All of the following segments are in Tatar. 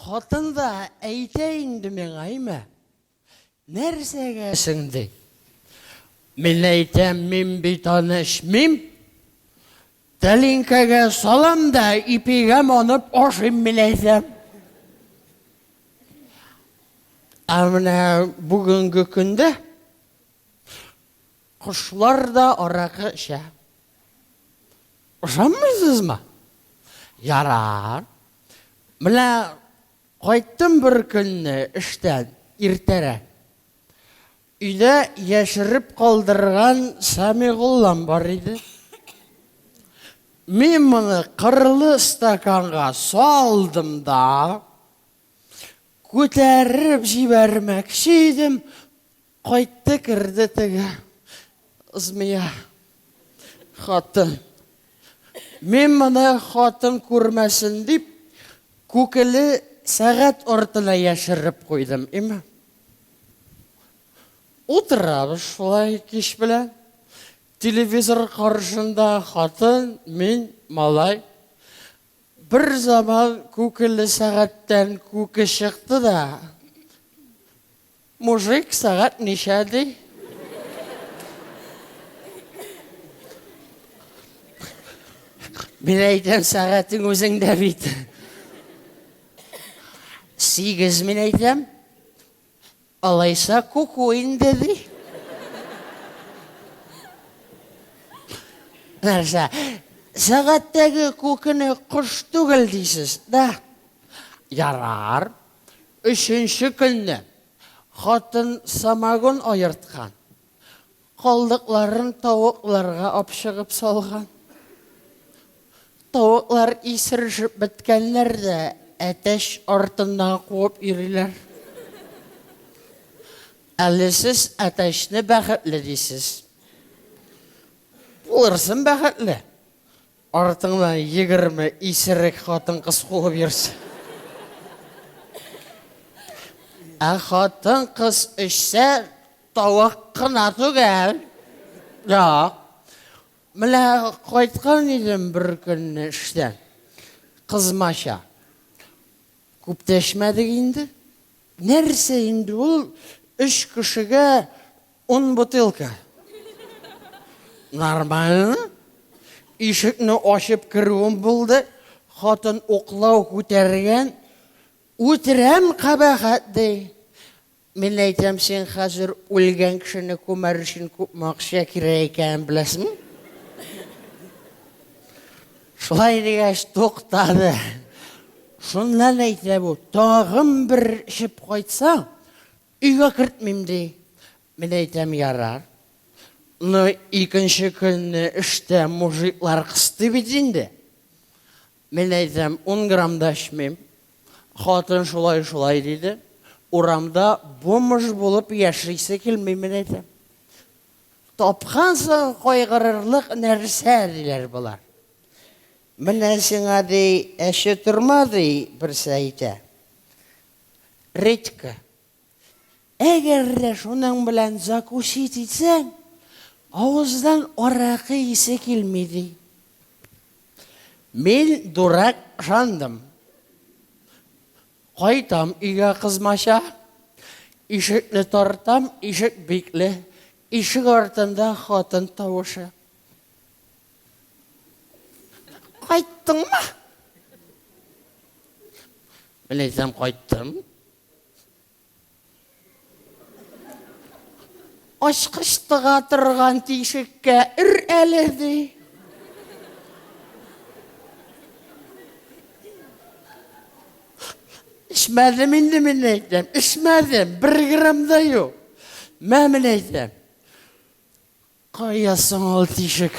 Хатын да әйтә инде миңа, әйме? Нәрсәгә соң ди? Мин әйтәм, мин бит аны эчмим. Тәлинкәгә салам да ипигә манып ашыйм, мин әйтәм. Ә менә бүгенге көндә кошлар да аракы эчә. Ышанмыйсызмы? Ярар. Менә кайттым бер көнне эштән иртәрәк. Өйдә яшереп калдырган Сәмигуллам бар иде. Мин моны кырлы стаканга салдым да, күтәреп җибәрмәкче идем, кайтты керде теге змея хатын. Мин моны хатын күрмәсен дип, күкеле сәгать артына яшереп куйдым, име? Утырабыз шулай кич белән. Телевизор каршында хатын, мин, малай. Бер заман күкеле сәгатьтән күке чыкты да, Мужик, сәгать ничә, ди? Мин әйтәм, сәгатең үзеңдә бит. 8, мин әйтәм. Алайса куку инде, ди. Нәрсә? Сәгатьтәге күкене кош түгел дисез, да? Ярар. Өченче көнне хатын самогон аерткан. Калдыкларын тавыкларга апчыгып салган. Тавыклар исерешеп беткәннәр дә, әтәч артыннан куып йөриләр. Әле сез әтәчне бәхетле дисез. Булырсын бәхетле. Артыңнан 20 исерек хатын-кыз куып йөрсә. Ә хатын-кыз эчсә, тавык кына түгел. Юк. Менә кайткан идем бер көнне эштән. Кызмача. Күп тә эчмәдек инде. Нәрсә инде ул өч кешегә ун бутылка? Нормально. Ишекне ачып керүем булды. Хатын уклау күтәргән. Үтерәм, кабахәт, ди. Мин әйтәм, син хәзер үлгән кешене күмәр өчен күпме акча кирәк икәнен беләсеңме? Шулай дигәч, туктады. Шуннан әйтә бу, тагын бер эчеп кайтсаң, өйгә кертмим, ди. Мин әйтәм, ярар. Ну, икенче көнне эштә мужиклар кысты бит инде. Мин әйтәм, ун грамм да эчмим. Хатын шулай-шулай диде. Урамда бомж булып яшисе килми, мин әйтәм. Тапкансың кайгырырлык нәрсә, диләр болар. Менә сиңа, ди, әче торма, ди, берсе әйтә. Редька. Әгәр дә шуның белән закусить итсәң, авыздан аракы исе килми, ди. Мин, дурак, ышандым. Кайтам өйгә кызмача. Ишекне тартам, ишек бикле. Ишек артында хатын тавышы. Кайттыңмы? Мин әйтәм, кайттым. Ачкыч тыга торган тишеккә өр әле, ди. Эчмәдем инде, мин әйтәм. Эчмәдем, бер грамм да юк. Мә, мин әйтәм. Кая соң ул тишек?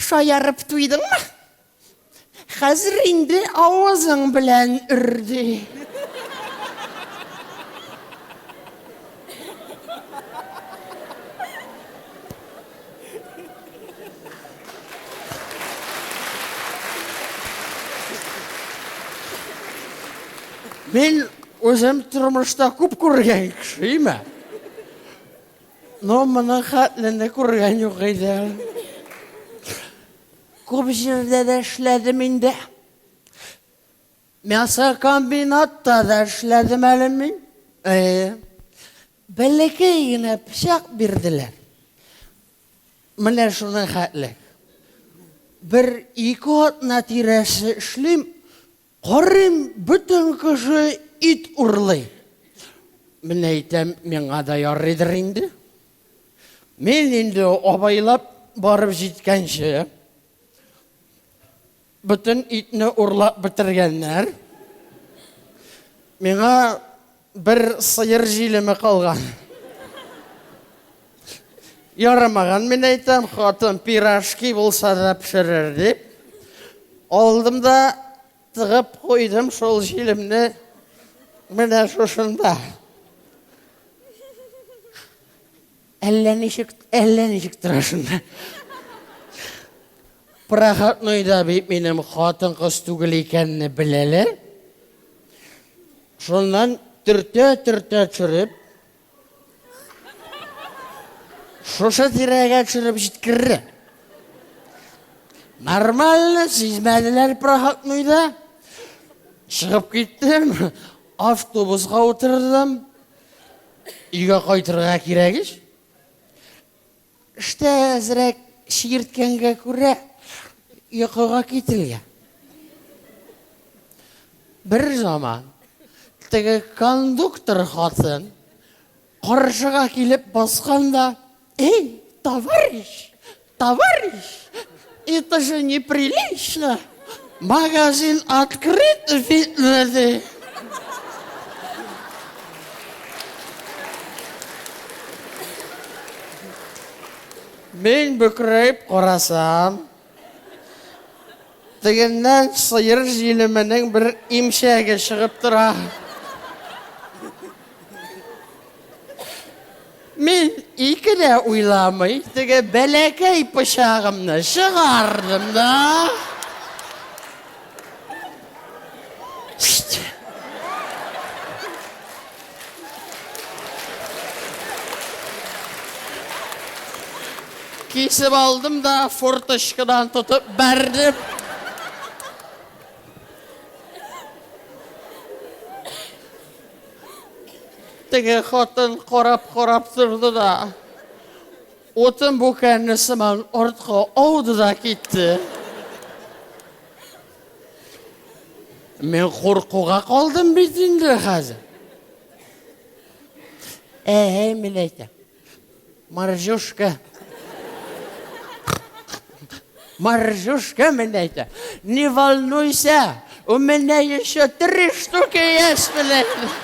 Шаярып туйдыңмы? Хәзер инде авызың белән өр, ди. Мин үзем тормышта күп күргән кеше, име? Но моның хәтлене күргән юк иде. Күп җирдә дә эшләдем инде. Мясокомбинатта да эшләдем әле мин. Әйе. Бәләкәй генә пычак бирделәр. Менә шуның хәтле. Бер ике атна тирәсе эшлим, карыйм, бөтен кеше ит урлый. Менә әйтәм, миңа да ярыйдыр инде. Мин инде абайлап барып җиткәнче, бөтен итне урлап бетергәннәр. Миңа бер сыер җилеме калган. Ярамаган, мин әйтәм, хатын пирожки булса да пешерер дип. Алдым да тыгып куйдым шул җилемне менә шушында. Әллә ничек, әллә ничек тора шунда. Проходнойда бит минем хатын-кыз түгел икәнне беләләр. Шуннан төртә-төртә төшереп, шушы тирәгә төшереп җиткерде. Нормально, сизмәделәр проходнойда. Чыгып киттем, автобуска утырдым. Өйгә кайтырга кирәк ич. Эштә әзрәк чиерткәнгә күрә йокыга кителгән. Бер заман теге кондуктор хатын каршыга килеп баскан да, Эй, товарищ, товарищ, это же неприлично. Магазин открыт, видно ли? Мин бөкрәеп карасам, тегеннән сыер җилеменең бер имчәге чыгып тора. Мин ике дә уйламый, теге бәләкәй пычагымны чыгардым да. Кисеп алдым да форточкадан тотып бәрдем. Теге хатын карап-карап торды да, утын бүкәне сыман артка ауды да китте. Мин куркуга калдым бит инде хәзер. Әй, мин әйтәм. Маржушка. Маржушка, мин әйтәм. Не волнуйся, у меня еще три штуки есть, мин әйтәм.